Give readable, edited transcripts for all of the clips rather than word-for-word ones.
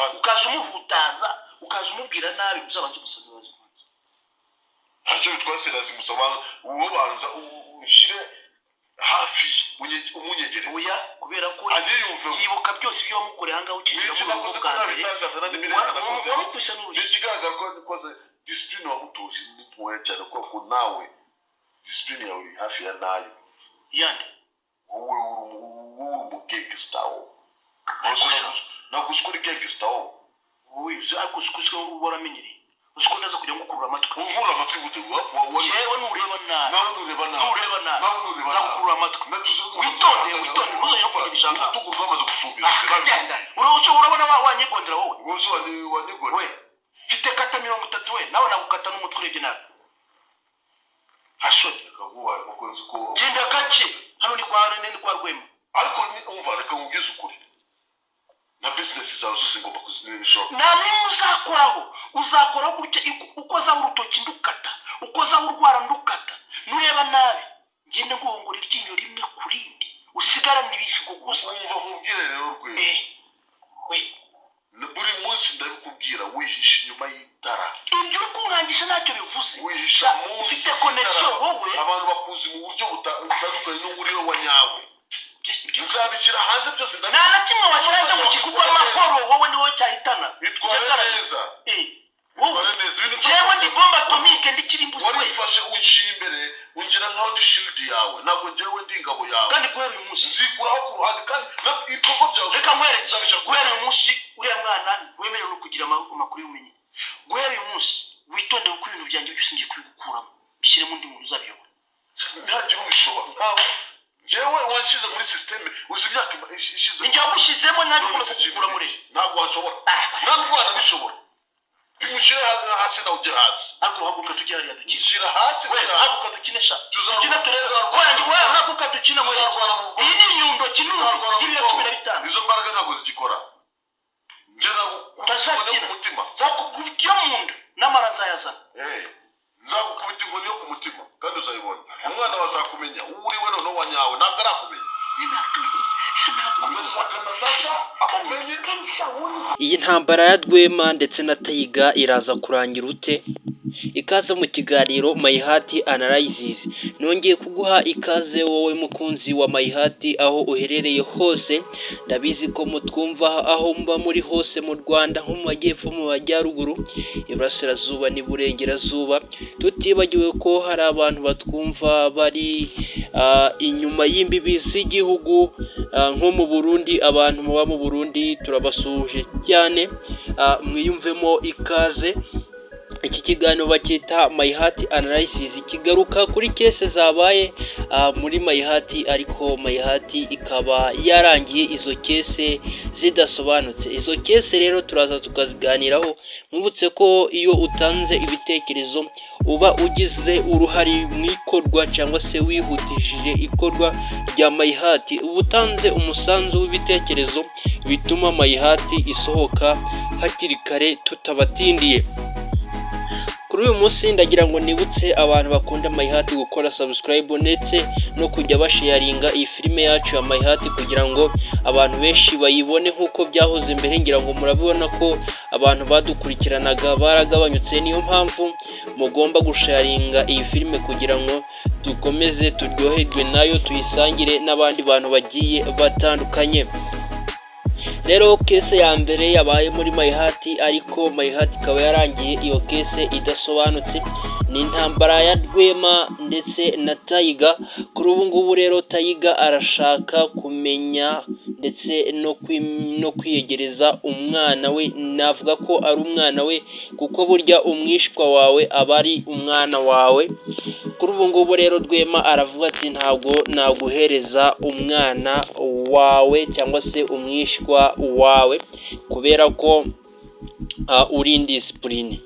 Ruhande. Ukaza umuhutaza, ukaza umubwira nabi, uzabanza umusaba imbabazi kwanza. Ntacyo bitwaye, sinazimusaba. Wowe banza ushyire hafi, umunyegereze. Oya, kubera ko aniyumveho. Yibuka byose ibyo wamukoreye ahangaha ukinjira Ni iki muri ubu nakoze bwa ko nta mbere. bitangaza na n'ibirenze nakoze? Wamukubise Ni n'urushyi. ikigaragara ko nikoze. Discipline wamutuje ni ntoya cyane, kubera ko nawe discipline yawe iri hafi ya nayo. Yande? Wowe uri umugangster. Wowe ntabwo uzi ko uri gangster wowe. Wowe uzi, ariko uzi ko uba waramenyereye, uzi ko ndaza kujya ngukurura amatwi. Unkura amatwi gute? Jewe nureba nabi. Nawe nureba nabi. Nureba nabi. Nawe nureba nabi. Nzagukurura amatwi. Witonde, witonde, ntuzongere kugira ijambo. Urutugu rwamaze gufumbira. Ah, genda. Urabona wanyigondera wowe. Wowe wanigora. We, mfite kata 30, we nawe nagukata n'umutwe urebye nabi, hasoni. Nkubaye kuko nzi ko Genda gake, hano ni kwa Rwema. Ariko umva, reka nkubwize ukuri, na business zawe zose ngomba kuzishobora. Nta n'imwe uzakoraho. Uzakoraho gutya, ukozaho urutoki ndukata, ukozaho urwara ndukata. Nureba nabi ngende nguhongora iryinyo rimwe ku rindi, usigarane ibijigo gusa. Umva nkubwire rero, Rwema. Eh, we. Buri munsi ndabikubwira, wihisha inyuma y'itara. Ibyo uri kunkangisha ntacyo bivuze. Wihisha munsi Ufite connection. y'itara. Wowe. Abantu bakuzi mu buryo butandukanye n'uburiho wa nyawe. Nzabishyira hanze byose. Nta na kimwe washyira hanze ngo kikugwe amahoro. Wowe ni wowe cyahitana. Bitware neza. Eh, wowe. Bitware neza ibintu. Jewe ndi bombe atomique, ndi kirimbuzi we. Warifashe unciye imbere, ungira nkaho ndi shield yawe. Ntabwo njyewe ndi ingabo yawe. Kandi guhera uyu munsi, Nzikuraho ku ruhande kandi ibikorwa byawe reka nkwereke. nzabishyira. Guhera uyu munsi, uriya mwana wemerewe no kugira amakuru y'ubumenyi. Guhera uyu munsi witonde, kuko ibintu byanjye byose ngiye kubigukuramo, bishyiremo undi muntu uzabiyobora. Ntihagire ubishobora, ntawe. Njyewe wanshyize muri système, uzi imyaka ishize? Ninjye wagushyizemo, nanjye ugomba kugukura muri. Ntabwo washobora, nta nubwo wanabishobora. Bimushyire hasi, nawe ujye hasi. Ariko haguruka tujye hariya dukine. Shyira hasi. We. Ujye hasi. Haguruka dukine sha. Tuzarwana. Dukine turebe. Tuzarwana. We, haguruka dukine we. Tuzarwana mu Iyi ni inyundo kinuni Tuzarwana mu y'ibiro bwonko. 15. Izo mbaraga ntabwo zigikora. Njye nagukubita Utazakina. ku mutima. Nzakugubita iyo mu nda n'amara nzayazana. Eh, nzagukubita inkoni yo ku mutima kandi uzayibona. Umwana wawe azakumenya uwo uri we noneho wa nyawe. Ntabwo arakumenya. Ndashaka Natasha akumenye. Iyi ntambara ya Rwema ndetse na Tayiga iraza kurangira ute? Ikaze mu kiganiro My Heart Analysis. Nongeye kuguha ikaze wowe mukunzi wa My Heart aho uherereye hose. Ndabizi ko mutwumva aho muba muri hose mu Rwanda, nko mu majyepfo, mu majyaruguru, iburasirazuba n'iburengerazuba, tutibagiwe ko hari abantu batwumva bari inyuma y'imbibi z'igihugu, nko mu Burundi. Abantu muba mu Burundi turabasuhuje cyane, mwiyumvemo ikaze. Iki kiganiro bacyita My Heart Analysis, kigaruka kuri case zabaye muri My Heart, ariko My Heart ikaba yarangiye izo case zidasobanutse. Izo case rero turaza tukaziganiraho. Mwibutse ko iyo utanze ibitekerezo uba ugize uruhare mu ikorwa cyangwa se wihutishije ikorwa rya My Heart. Uba utanze umusanzu w'ibitekerezo bituma My Heart isohoka hakiri kare tutabatindiye. Kuri uyu munsi ndagira ngo nibutse abantu bakunda My Heart gukora subscribe ndetse no kujya basharinga iyi filime yacu ya My Heart kugira ngo abantu benshi bayibone nk'uko byahoze mbere. Ngira ngo murabibona ko abantu badukurikiranaga baragabanyutse, niyo mpamvu mugomba gusharinga iyi filime kugira ngo dukomeze turyoherwe nayo, tuyisangire n'abandi bantu bagiye batandukanye. Rero case ya mbere yabaye muri My Heart, ariko My Heart ikaba yarangiye iyo case idasobanutse, ni intambara ya Rwema ndetse na Tayiga. Kuri ubu ngubu rero Tayiga arashaka kumenya ndetse no kwiyegereza umwana we. Navuga ko ari umwana we, kuko burya umwishwa wawe aba ari umwana wawe. Kuri ubu ngubu rero Rwema aravuga ati: "Ntabwo naguhereza umwana wawe cyangwa se umwishwa wawe kubera ko uri indiscipline."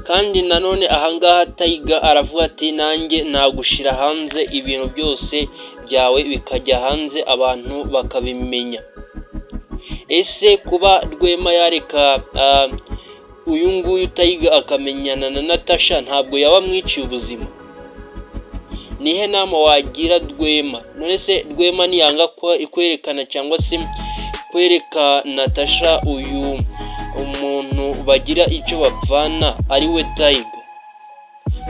Kandi nanone ahangaha Tayiga aravuga ati: "Nanjye nagushyira hanze, ibintu byose byawe bikajya hanze, abantu bakabimenya." Ese kuba Rwema yareka uyu nguyu Tayiga akamenyana na Natasha, ntabwo yaba amwiciye ubuzima? Nihe nama wagira Rwema? None se Rwema niyanga kwerekana cyangwa se Kwereka Natasha uyu umuntu bagira icyo bapfana, ari we Tayiga,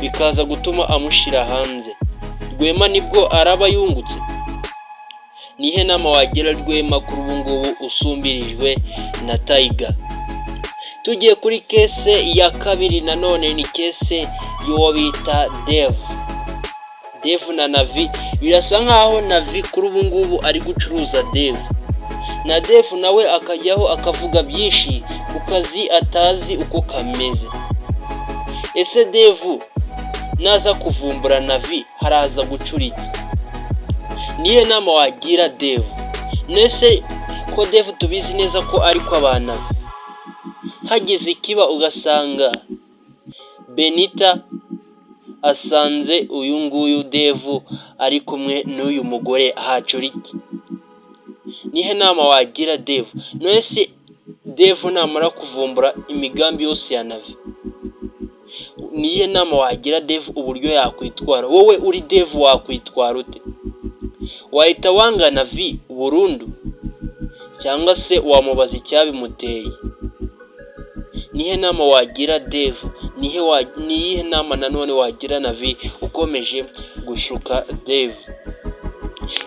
bikaza gutuma amushyira hanze, Rwema nibwo araba yungutse. Nihe nama wagira Rwema kuri ubu ngubu usumbirijwe na Tayiga? Tugiye kuri case ya kabiri, nanone ni case y'uwo bita Devu. Devu na Navi, birasa nkaho Navi kuri ubu ngubu ari gucuruza Devu, na Devu nawe akajyaho akavuga byinshi ku kazi atazi uko kameze. Ese Devu naza kuvumbura Navi, haraza gucura iki? Niyo nama wagira Devu? Nese ko Devu tubizi neza ko ari kwa Navi, hagize ikiba ugasanga Benita asanze uyu nguyu Devu ari kumwe n'uyu mugore, hacura iki? Nihe nama wagira Devu? Nese Devu namara kuvumbura imigambi yose ya Navi, niyo nama wagira Devu uburyo yakwitwara? Wowe uri Devu wakwitwara ute? Wahita wanga Navi burundu, cyangwa se wamubaza icyabimuteye? Nihe nama wagira Devu? Niyihe nama nanone wagira Navi ukomeje gushuka Devu?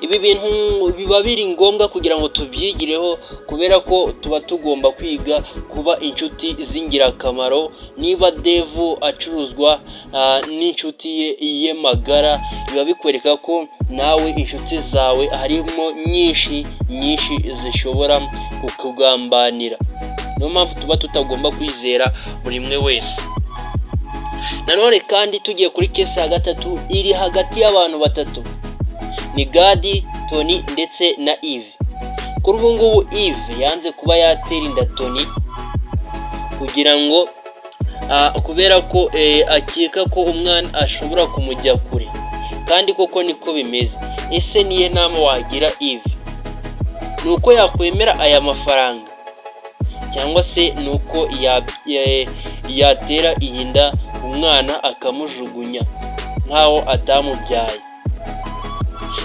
Ibi bintu biba biri ngombwa kugira ngo tubyigireho, kubera ko tuba tugomba kwiga kuba inshuti z'ingirakamaro. Niba Devu acuruzwa n'inshuti ye magara, biba bikwereka ko nawe inshuti zawe harimo nyinshi nyinshi zishobora kukugambanira. Niyo mpamvu tuba tutagomba kwizera buri umwe wese. Nanone kandi tugiye kuri case ya gatatu, iri hagati y'abantu batatu, ni Gadi, Toni ndetse na Yves. Kuri ubu ngubu Yves yanze kuba yatera inda Toni kugira ngo kubera ko akeka ko umwana ashobora kumujya kure, kandi koko niko bimeze. Ese niyo nama wagira Yves? Ni uko yakwemera aya mafaranga, cyangwa se ni uko yatera iyi nda umwana akamujugunya nk'aho atamubyaye?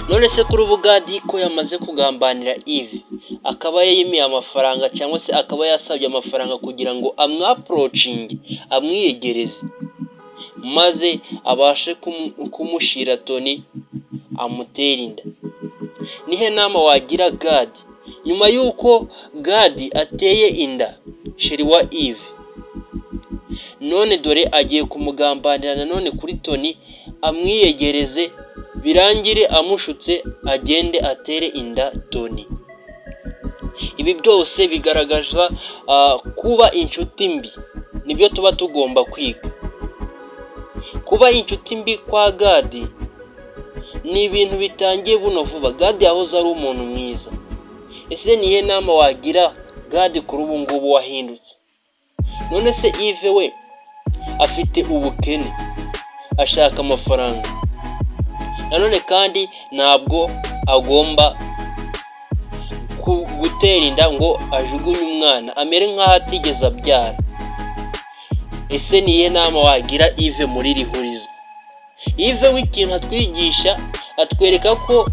None se kuri ubu Gadi ko yamaze kugambanira Yves, akaba yimiye amafaranga, cyangwa se akaba yasabye amafaranga kugira ngo amwapproachinge, amwiyegereze, maze abashe kumushyira Toni amutere inda, nihe nama wagira Gadi nyuma y'uko Gadi ateye inda chéri wa Yves? None dore agiye kumugambanira nanone kuri Toni, amwiyegereze, birangire amushutse, agende atere inda Toni. Ibi byose bigaragaza kuba inshuti mbi. Nibyo tuba tugomba kwiga. Kuba inshuti mbi kwa Gadi ni ibintu bitangiye buno vuba. Gadi yahoze ari umuntu mwiza. Ese nihe nama wagira Gadi kuri ubu ngubu wahindutse? None se Yves we afite ubukene, ashaka amafaranga, nanone kandi ntabwo agomba gutera inda ngo ajugunye umwana, amere nk'aho atigeze abyara. Ese niyo nama wagira Yves muri iri hurizo? Yves w'ikintu atwigisha, atwereka ko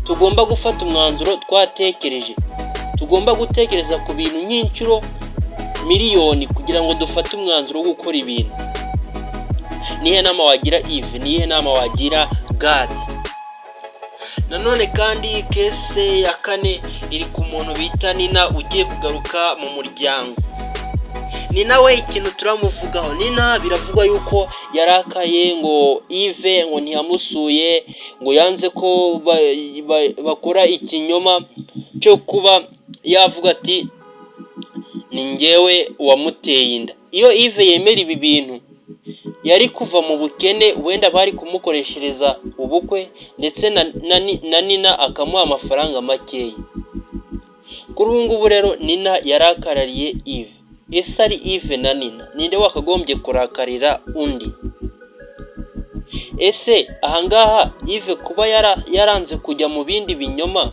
tugomba gufata umwanzuro twatekereje, tugomba gutekereza ku bintu nk'inshuro miliyoni kugira ngo dufate umwanzuro wo gukora ibintu. Nihe nama wagira Yves? Nihe nama wagira Gadi? Nanone kandi case ya kane iri ku muntu bita Nina ugiye kugaruka mu muryango. Nina we ikintu turamuvugaho, Nina biravugwa yuko yarakaye ngo Yves ngo ntiyamusuye, ngo yanze ko bakora ikinyoma cyo kuba yavuga ati ni njyewe wamuteye inda. Iyo Yves yemera ibi bintu, yari kuva mu bukene, wenda bari kumukoreshereza ubukwe, ndetse na Nina akamuha amafaranga makeya. Kuri ubu ngubu rero Nina yarakarariye Yves. Ese ari Yves na Nina, ninde wakagombye kurakarira undi? Ese ahangaha Yves kuba yaranze kujya mu bindi binyoma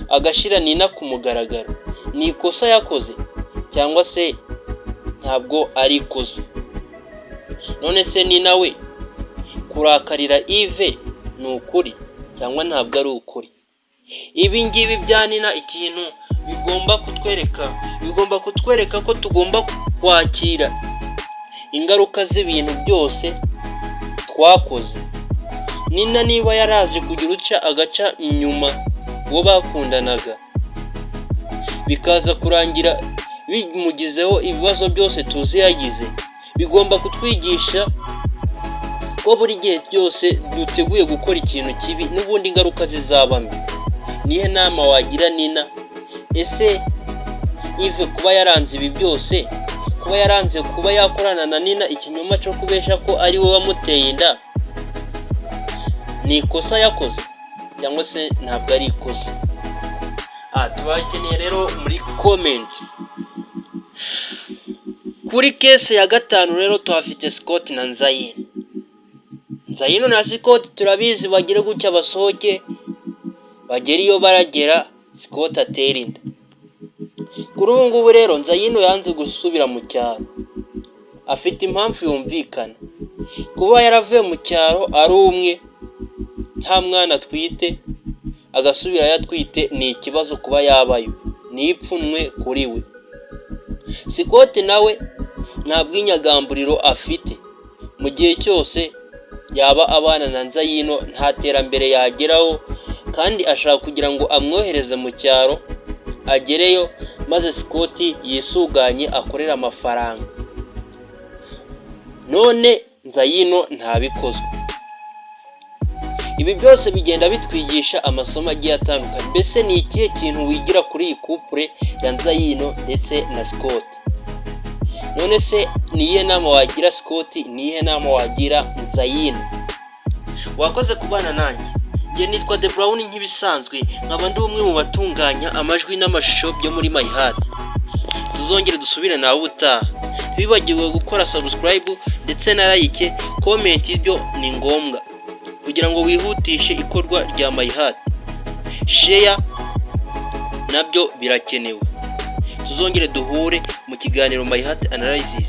agashyira Nina ku mugaragaro, ni ikosa yakoze cyangwa se ntabwo ari ikosa? None se Nina we kurakarira Yves ni ukuri cyangwa ntabwo ari ukuri? Ibi ngibi bya Nina, ikintu Bigomba kutwereka ko tugomba kwakira ingaruka z'ibintu byose twakoze. Nina niba yaraje kugira uca agaca inyuma uwo bakundanaga, bikaza kurangira bimugizeho ibibazo byose tuzi yagize, bigomba kutwigisha ko buri gihe cyose duteguye gukora ikintu kibi, n'ubundi ingaruka zizaba mbi. Niyo nama wagira Nina? Ese Yves kuba yaranze ibi byose, kuba yaranze kuba yakorana na Nina ikinyoma cyo kubesha ko ari we wamuteye inda, ni ikosa yakoze cyangwa se ntabwo ari ikosa? Aha tubakeneye rero muri comment. Kuri case ya gatanu rero tuhafite Scott na Nzayino. Nzayino na Scott turabizi, bagire gutya basohoke bagere iyo baragera, Scott atera inda. Kuri ubu ngubu rero Nzayino yanze gusubira mu cyaro, afite impamvu yumvikana. Kuba yaravuye mu cyaro ari umwe, nta mwana atwite, agasubirayo atwite, ni ikibazo kuba yabayo, ni ipfunwe kuri we. Scott nawe nta bwinyagamburiro afite. Mu gihe cyose yaba abana na Nzayino nta terambere yageraho, kandi ashaka kugira ngo amwohereze mu cyaro agereyo, maze Scott yisuganye akorere amafaranga. None Nzayino ntabikozwe. Ibi byose bigenda bitwigisha amasomo agiye atandukanye. Mbese ni ikihe kintu wigira kuri iyi couple ya Nzayino ndetse na Scott? None se ni iyihe nama wagira Scott? Ni iyihe nama wagira Nzayino? Wakoze kubana nanjye. Njye nitwa The Brown nk'ibisanzwe, nkaba ndi umwe mu batunganya amajwi n'amashusho byo muri My Heart. Tuzongere dusubire nawe ubutaha. Ntiwibagirwe gukora subscribe ndetse na like, comment, ibyo ni ngombwa kugira ngo wihutishe ikorwa rya My Heart. Share nabyo birakenewe. Tuzongere duhure mu kiganiro My Heart Analysis.